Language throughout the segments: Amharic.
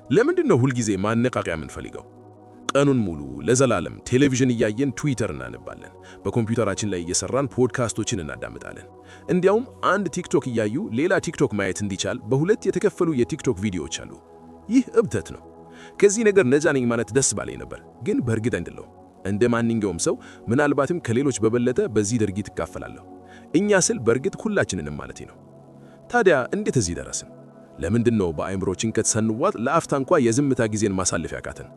ለምንድን ነው ሁልጊዜ ማነቃቂያ የምንፈልገው? ቀኑን ሙሉ ለዘላለም ቴሌቪዥን እያየን ትዊተር እናነባለን። በኮምፒውተራችን ላይ እየሰራን ፖድካስቶችን እናዳምጣለን። እንዲያውም አንድ ቲክቶክ እያዩ ሌላ ቲክቶክ ማየት እንዲቻል በሁለት የተከፈሉ የቲክቶክ ቪዲዮዎች አሉ። ይህ እብደት ነው። ከዚህ ነገር ነፃ ነኝ ማለት ደስ ባለኝ ነበር፣ ግን በእርግጥ አይደለሁም። እንደ ማንኛውም ሰው ምናልባትም ከሌሎች በበለጠ በዚህ ድርጊት እካፈላለሁ። እኛ ስል በእርግጥ ሁላችንንም ማለቴ ነው። ታዲያ እንዴት እዚህ ደረስን? ለምንድን ነው በአእምሮ ጭንቀት ሳንዋጥ ለአፍታ እንኳ የዝምታ ጊዜን ማሳለፍ ያቃተን?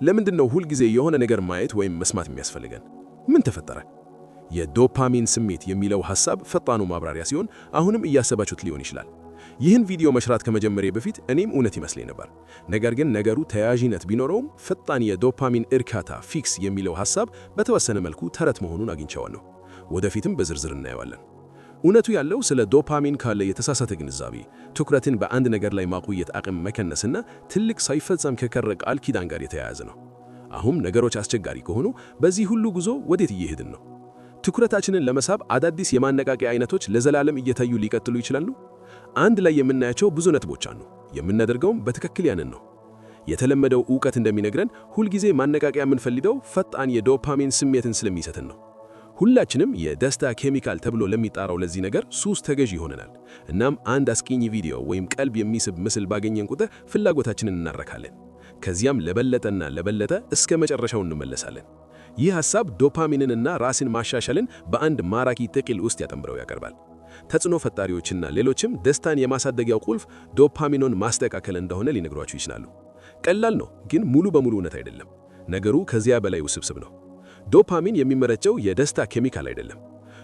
ለምንድን ነው ሁልጊዜ የሆነ ነገር ማየት ወይም መስማት የሚያስፈልገን? ምን ተፈጠረ? የዶፓሚን ስሜት የሚለው ሐሳብ ፈጣኑ ማብራሪያ ሲሆን አሁንም እያሰባችሁት ሊሆን ይችላል። ይህን ቪዲዮ መስራት ከመጀመሬ በፊት እኔም እውነት ይመስለኝ ነበር። ነገር ግን ነገሩ ተያያዥነት ቢኖረውም ፈጣን የዶፓሚን እርካታ fix የሚለው ሐሳብ በተወሰነ መልኩ ተረት መሆኑን አግኝቼዋለሁ። ወደፊትም በዝርዝር እናየዋለን። እውነቱ ያለው ስለ ዶፓሚን ካለ የተሳሳተ ግንዛቤ፣ ትኩረትን በአንድ ነገር ላይ ማቆየት አቅም መቀነስና ትልቅ ሳይፈጸም ከቀረ ቃል ኪዳን ጋር የተያያዘ ነው። አሁን ነገሮች አስቸጋሪ ከሆኑ በዚህ ሁሉ ጉዞ ወዴት እየሄድን ነው? ትኩረታችንን ለመሳብ አዳዲስ የማነቃቂያ አይነቶች ለዘላለም እየታዩ ሊቀጥሉ ይችላሉ? አንድ ላይ የምናያቸው ብዙ ነጥቦች አሉ። የምናደርገውም በትክክል ያንን ነው። የተለመደው ዕውቀት እንደሚነግረን ሁልጊዜ ማነቃቂያ የምንፈልገው ፈጣን የዶፓሚን ስሜትን ስለሚሰጥን ነው። ሁላችንም የደስታ ኬሚካል ተብሎ ለሚጠራው ለዚህ ነገር ሱስ ተገዢ ሆነናል። እናም አንድ አስቂኝ ቪዲዮ ወይም ቀልብ የሚስብ ምስል ባገኘን ቁጥር ፍላጎታችንን እናረካለን። ከዚያም ለበለጠና ለበለጠ እስከ መጨረሻው እንመለሳለን። ይህ ሐሳብ ዶፓሚንንና ራስን ማሻሻልን በአንድ ማራኪ ጥቅል ውስጥ ያጠምረው ያቀርባል። ተጽዕኖ ፈጣሪዎችና ሌሎችም ደስታን የማሳደጊያው ቁልፍ ዶፓሚኑን ማስተካከል እንደሆነ ሊነግሯችሁ ይችላሉ። ቀላል ነው፣ ግን ሙሉ በሙሉ እውነት አይደለም። ነገሩ ከዚያ በላይ ውስብስብ ነው። ዶፓሚን የሚመረጨው የደስታ ኬሚካል አይደለም።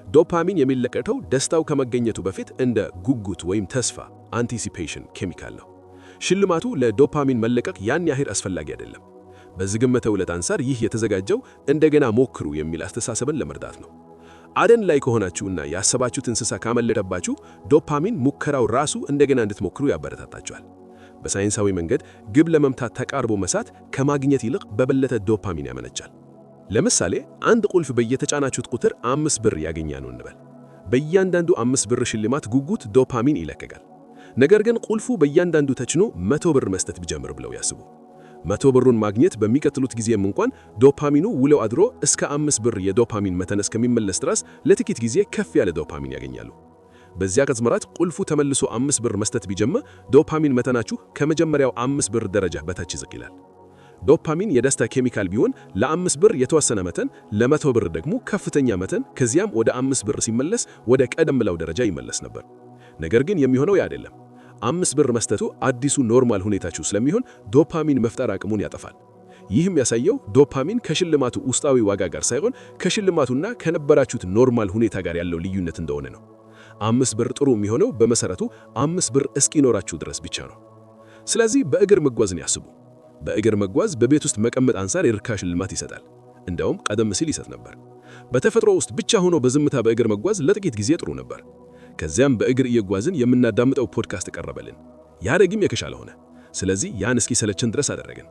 ዶፓሚን የሚለቀቀው ደስታው ከመገኘቱ በፊት እንደ ጉጉት ወይም ተስፋ anticipation ኬሚካል ነው። ሽልማቱ ለዶፓሚን መለቀቅ ያን ያህል አስፈላጊ አይደለም። በዝግመተ ለውጥ አንጻር ይህ የተዘጋጀው እንደገና ሞክሩ የሚል አስተሳሰብን ለመርዳት ነው። አደን ላይ ከሆናችሁና ያሰባችሁት እንስሳ ካመለጠባችሁ ዶፓሚን ሙከራው ራሱ እንደገና እንድትሞክሩ ያበረታታችኋል። በሳይንሳዊ መንገድ ግብ ለመምታት ተቃርቦ መሳት ከማግኘት ይልቅ በበለጠ ዶፓሚን ያመነጫል። ለምሳሌ አንድ ቁልፍ በየተጫናችሁት ቁጥር 5 ብር ያገኛሉ እንበል። በእያንዳንዱ 5 ብር ሽልማት ጉጉት ዶፓሚን ይለቀቃል። ነገር ግን ቁልፉ በእያንዳንዱ ተጭኖ 100 ብር መስጠት ቢጀምር ብለው ያስቡ። 100 ብሩን ማግኘት በሚቀጥሉት ጊዜም እንኳን ዶፓሚኑ ውለው አድሮ እስከ 5 ብር የዶፓሚን መጠን እስከሚመለስ ድረስ ለጥቂት ጊዜ ከፍ ያለ ዶፓሚን ያገኛሉ። በዚያ ቅጽበት ቁልፉ ተመልሶ 5 ብር መስጠት ቢጀምር ዶፓሚን መጠናችሁ ከመጀመሪያው 5 ብር ደረጃ በታች ዝቅ ይላል። ዶፓሚን የደስታ ኬሚካል ቢሆን ለ5 ብር የተወሰነ መጠን፣ ለ100 ብር ደግሞ ከፍተኛ መጠን፣ ከዚያም ወደ 5 ብር ሲመለስ ወደ ቀደም ብለው ደረጃ ይመለስ ነበር። ነገር ግን የሚሆነው ያ አይደለም። 5 ብር መስጠቱ አዲሱ normal ሁኔታችሁ ስለሚሆን ዶፓሚን መፍጠር አቅሙን ያጠፋል። ይህም ያሳየው ዶፓሚን ከሽልማቱ ውስጣዊ ዋጋ ጋር ሳይሆን ከሽልማቱና ከነበራችሁት normal ሁኔታ ጋር ያለው ልዩነት እንደሆነ ነው። 5 ብር ጥሩ የሚሆነው በመሰረቱ 5 ብር እስኪኖራችሁ ድረስ ብቻ ነው። ስለዚህ በእግር መጓዝን ያስቡ። በእግር መጓዝ በቤት ውስጥ መቀመጥ አንጻር የርካሽ ሽልማት ይሰጣል። እንደውም ቀደም ሲል ይሰጥ ነበር። በተፈጥሮ ውስጥ ብቻ ሆኖ በዝምታ በእግር መጓዝ ለጥቂት ጊዜ ጥሩ ነበር። ከዚያም በእግር እየጓዝን የምናዳምጠው ፖድካስት ቀረበልን። ያ ደግሞ የተሻለ ሆነ። ስለዚህ ያን እስኪሰለችን ድረስ አደረግን።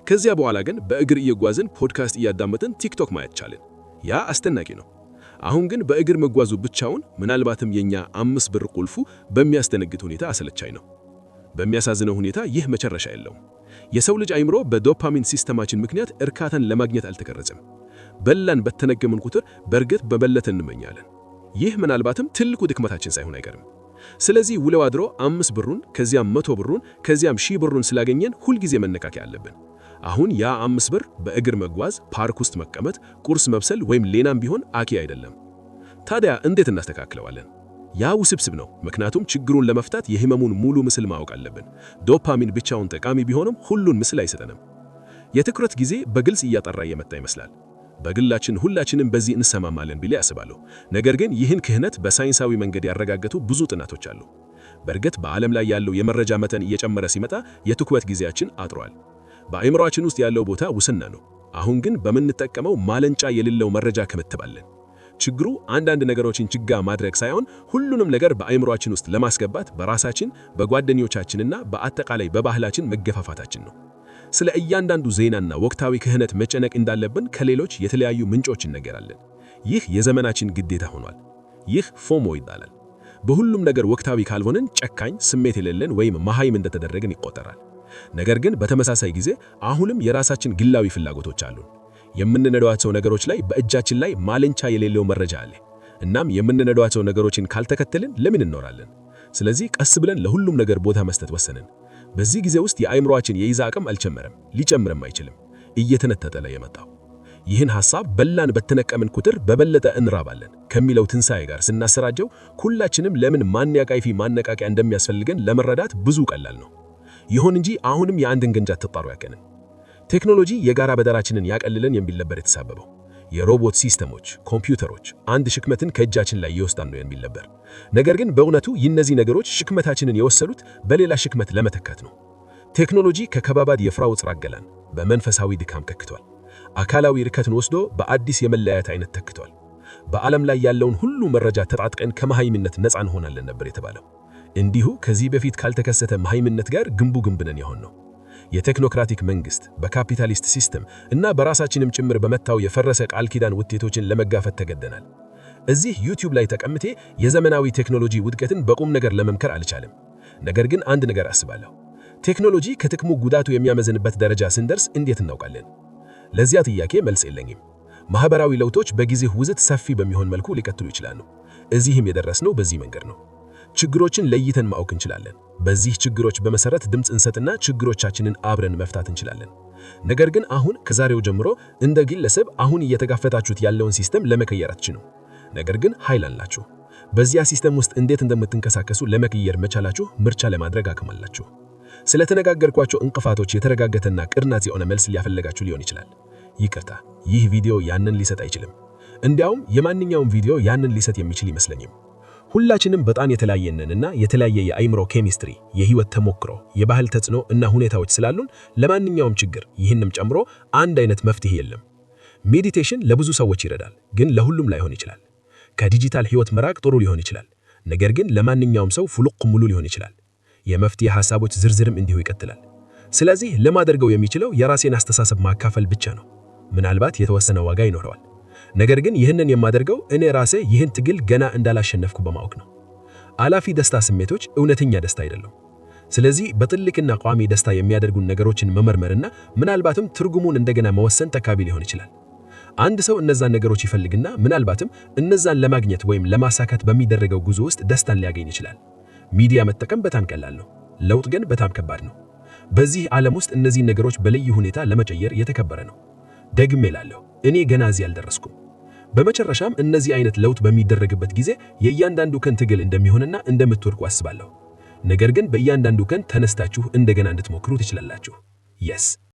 ከዚያ በኋላ ግን በእግር እየጓዝን ፖድካስት እያዳመጥን ቲክቶክ ማየት ቻልን። ያ አስደናቂ ነው። አሁን ግን በእግር መጓዙ ብቻውን ምናልባትም የኛ 5 ብር ቁልፉ በሚያስደነግጥ ሁኔታ አሰልቻኝ ነው። በሚያሳዝነው ሁኔታ ይህ መጨረሻ የለውም። የሰው ልጅ አይምሮ በዶፓሚን ሲስተማችን ምክንያት እርካታን ለማግኘት አልተቀረጸም። በላን በተነገምን ቁጥር በእርግጥ በበለጠ እንመኛለን። ይህ ምናልባትም ትልቁ ድክመታችን ሳይሆን አይቀርም። ስለዚህ ውለው አድሮ 5 ብሩን፣ ከዚያም 100 ብሩን፣ ከዚያም 1000 ብሩን ስላገኘን ሁልጊዜ መነቃቂያ አለብን። አሁን ያ 5 ብር በእግር መጓዝ፣ ፓርክ ውስጥ መቀመጥ፣ ቁርስ መብሰል ወይም ሌላም ቢሆን አኪ አይደለም። ታዲያ እንዴት እናስተካክለዋለን? ያ ውስብስብ ነው። ምክንያቱም ችግሩን ለመፍታት የህመሙን ሙሉ ምስል ማወቅ አለብን። ዶፓሚን ብቻውን ጠቃሚ ቢሆንም ሁሉን ምስል አይሰጠንም። የትኩረት ጊዜ በግልጽ እያጠራ እየመጣ ይመስላል። በግላችን ሁላችንም በዚህ እንሰማማለን ብዬ አስባለሁ። ነገር ግን ይህን ክህነት በሳይንሳዊ መንገድ ያረጋገጡ ብዙ ጥናቶች አሉ። በእርግጥ በዓለም ላይ ያለው የመረጃ መጠን እየጨመረ ሲመጣ የትኩረት ጊዜያችን አጥሯል። በአእምሮአችን ውስጥ ያለው ቦታ ውስን ነው። አሁን ግን በምንጠቀመው ማለንጫ የሌለው መረጃ ከምትባለን። ችግሩ አንዳንድ ነገሮችን ችጋ ማድረግ ሳይሆን ሁሉንም ነገር በአእምሮአችን ውስጥ ለማስገባት በራሳችን፣ በጓደኞቻችንና በአጠቃላይ በባህላችን መገፋፋታችን ነው። ስለ እያንዳንዱ ዜናና ወቅታዊ ክህነት መጨነቅ እንዳለብን ከሌሎች የተለያዩ ምንጮች እንነገራለን። ይህ የዘመናችን ግዴታ ሆኗል። ይህ FOMO ይባላል። በሁሉም ነገር ወቅታዊ ካልሆንን ጨካኝ፣ ስሜት የሌለን ወይም መሃይም እንደተደረግን ይቆጠራል። ነገር ግን በተመሳሳይ ጊዜ አሁንም የራሳችን ግላዊ ፍላጎቶች አሉን። የምንነዷቸው ነገሮች ላይ በእጃችን ላይ ማለንቻ የሌለው መረጃ አለ። እናም የምንነዷቸው ነገሮችን ካልተከተልን ለምን እንኖራለን? ስለዚህ ቀስ ብለን ለሁሉም ነገር ቦታ መስጠት ወሰንን። በዚህ ጊዜ ውስጥ የአእምሮአችን የይዛ አቅም አልጨመረም፣ ሊጨምርም አይችልም። እየተነጠለ የመጣው ይህን ሐሳብ በላን በተነቀምን ቁጥር በበለጠ እንራባለን ከሚለው ትንሣኤ ጋር ስናሰራጀው ሁላችንም ለምን ማንያቃይፊ ማነቃቂያ እንደሚያስፈልገን ለመረዳት ብዙ ቀላል ነው። ይሁን እንጂ አሁንም የአንድን ግንጃ ተጣሩ ያቀንን ቴክኖሎጂ የጋራ በደራችንን ያቀልልን የሚል ነበር የተሳበበው። የሮቦት ሲስተሞች፣ ኮምፒውተሮች አንድ ሽክመትን ከእጃችን ላይ ይወስዳሉ ነው የሚል ነበር። ነገር ግን በእውነቱ እነዚህ ነገሮች ሽክመታችንን የወሰዱት በሌላ ሽክመት ለመተካት ነው። ቴክኖሎጂ ከከባባድ የፍራው አገላን በመንፈሳዊ ድካም ተክቷል። አካላዊ ርከትን ወስዶ በአዲስ የመለያየት አይነት ተክቷል። በዓለም ላይ ያለውን ሁሉ መረጃ ተጣጥቀን ከመሃይምነት ነፃ እንሆናለን ነበር የተባለው። እንዲሁ ከዚህ በፊት ካልተከሰተ መሃይምነት ጋር ግንቡ ግንብ ነን የሆነው። የ technocratic መንግስት በካፒታሊስት system እና በራሳችንም ጭምር በመታው የፈረሰ ቃል ኪዳን ውጤቶችን ለመጋፈጥ ተገደናል። እዚህ ዩቲዩብ ላይ ተቀምጤ የዘመናዊ ቴክኖሎጂ ውድቀትን በቁም ነገር ለመምከር አልቻለም። ነገር ግን አንድ ነገር አስባለሁ። ቴክኖሎጂ ከጥቅሙ ጉዳቱ የሚያመዝንበት ደረጃ ስንደርስ እንዴት እናውቃለን? ለዚያ ጥያቄ መልስ የለኝም። ማህበራዊ ለውጦች በጊዜ ውዝት ሰፊ በሚሆን መልኩ ሊቀጥሉ ይችላሉ። እዚህም የደረስነው በዚህ መንገድ ነው። ችግሮችን ለይተን ማወቅ እንችላለን። በዚህ ችግሮች በመሰረት ድምፅ እንሰጥና ችግሮቻችንን አብረን መፍታት እንችላለን። ነገር ግን አሁን ከዛሬው ጀምሮ እንደ ግለሰብ አሁን እየተጋፈጣችሁት ያለውን system ለመቀየር አትችሉም። ነገር ግን ኃይል አላችሁ። በዚያ system ውስጥ እንዴት እንደምትንቀሳቀሱ ለመቀየር መቻላችሁ ምርጫ ለማድረግ አቅም አላችሁ። ስለተነጋገርኳቸው እንቅፋቶች የተረጋገተና ቅርናት የሆነ መልስ ሊያፈለጋችሁ ሊሆን ይችላል። ይቅርታ፣ ይህ ቪዲዮ ያንን ሊሰጥ አይችልም። እንዲያውም የማንኛውም ቪዲዮ ያንን ሊሰጥ የሚችል አይመስለኝም። ሁላችንም በጣም የተለያየንንና የተለያየ የአእምሮ ኬሚስትሪ፣ የህይወት ተሞክሮ፣ የባህል ተጽዕኖ እና ሁኔታዎች ስላሉን ለማንኛውም ችግር ይህንም ጨምሮ አንድ አይነት መፍትሄ የለም። Meditation ለብዙ ሰዎች ይረዳል፣ ግን ለሁሉም ላይሆን ይችላል። ከዲጂታል ህይወት መራቅ ጥሩ ሊሆን ይችላል፣ ነገር ግን ለማንኛውም ሰው ፍሉቅ ሙሉ ሊሆን ይችላል። የመፍትሄ ሐሳቦች ዝርዝርም እንዲሁ ይቀጥላል። ስለዚህ ለማደርገው የሚችለው የራሴን አስተሳሰብ ማካፈል ብቻ ነው። ምናልባት የተወሰነ ዋጋ ይኖረዋል። ነገር ግን ይህንን የማደርገው እኔ ራሴ ይህን ትግል ገና እንዳላሸነፍኩ በማወቅ ነው። አላፊ ደስታ ስሜቶች እውነተኛ ደስታ አይደሉም። ስለዚህ በጥልቅና ቋሚ ደስታ የሚያደርጉን ነገሮችን መመርመርና ምናልባትም ትርጉሙን እንደገና መወሰን ጠቃሚ ሊሆን ይችላል። አንድ ሰው እነዛን ነገሮች ይፈልግና ምናልባትም እነዛን ለማግኘት ወይም ለማሳካት በሚደረገው ጉዞ ውስጥ ደስታን ሊያገኝ ይችላል። ሚዲያ መጠቀም በጣም ቀላል ነው። ለውጥ ግን በጣም ከባድ ነው። በዚህ ዓለም ውስጥ እነዚህን ነገሮች በልዩ ሁኔታ ለመጨየር የተከበረ ነው። ደግሜ እላለሁ፣ እኔ ገና እዚህ አልደረስኩም። በመጨረሻም እነዚህ አይነት ለውጥ በሚደረግበት ጊዜ የእያንዳንዱ ቀን ትግል እንደሚሆንና እንደምትወድቁ አስባለሁ። ነገር ግን በእያንዳንዱ ቀን ተነስታችሁ እንደገና እንድትሞክሩ ትችላላችሁ። Yes.